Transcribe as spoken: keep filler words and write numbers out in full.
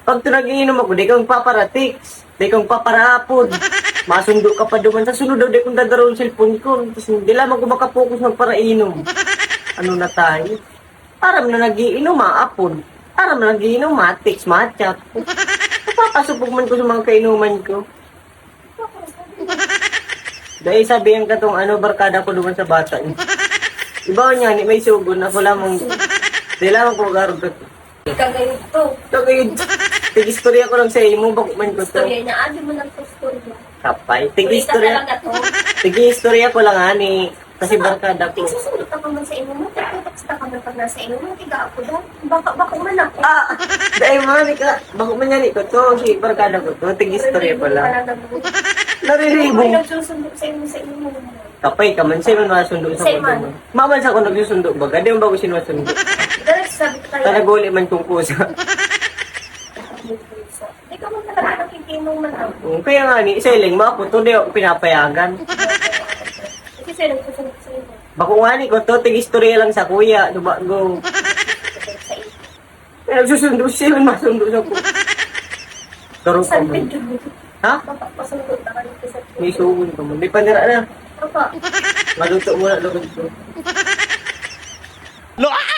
Pag to nag-iinom ako, di ka magpapara-text, di ka magpapara-apod. Masundo ka pa duman sa sunod daw, di kong dadaron cellphone ko. Tapos hindi lamang ko makapokus magparainom. Ano na tayo? Aram na nag-iinom, maapod. Aram na nag-iinom, ma-text, ma-chat. Napapasupog man ko sa mga kainuman ko. Dahil sabi ang katong ano, barkada ko duman sa bata niya. Iba niya, ni may sugon, ako lamang, di lamang ko mag-arog ka. Ikagayod to. Kagayod. Tig-istorya ko lang sa imo, bako man ko to. Istorya niya, abi mo lang sa istorya. Kapay. Tig-istorya. Talaga to. Tig-istorya ko lang, ani. Kasi barkada ko. Tig-susundo ka pa man sa imo mo, tig-text ka pa man pag nasa imo mo, tiga ako daw. Baka, baka man ako. Ah! Dahil mga ni ka, bako man yan ito to. Si barkada ko to. Tig-istorya ko lang. Nariribong. Nagsusundo sa imo, sa imo. Kapay ka man, sa'yo man masundo sa kuya mo. Maman sa ako nagsusundo, baga. Di mo ba ko sinusundo? Ikaw nagsasabi ko kaya. Talaga uli man kung kusa. Di ka man talaga nakikinong man ako. Oo, kaya nga ni, isa iling mo ako to, di ako pinapayagan. Kasi sa'yo nagsusundo sa imo. Bako nga ni ko to, tig-istorya lang sa kuya, dubago. Sa imo. Kaya nagsusundo siya, masundo sa ko. Karong San pa mo. Pedro. Ha? Papasundo na kami sa May sugon ka mo. May panira na. Papa. Maluto mo na, lugod ko. Lo, ah!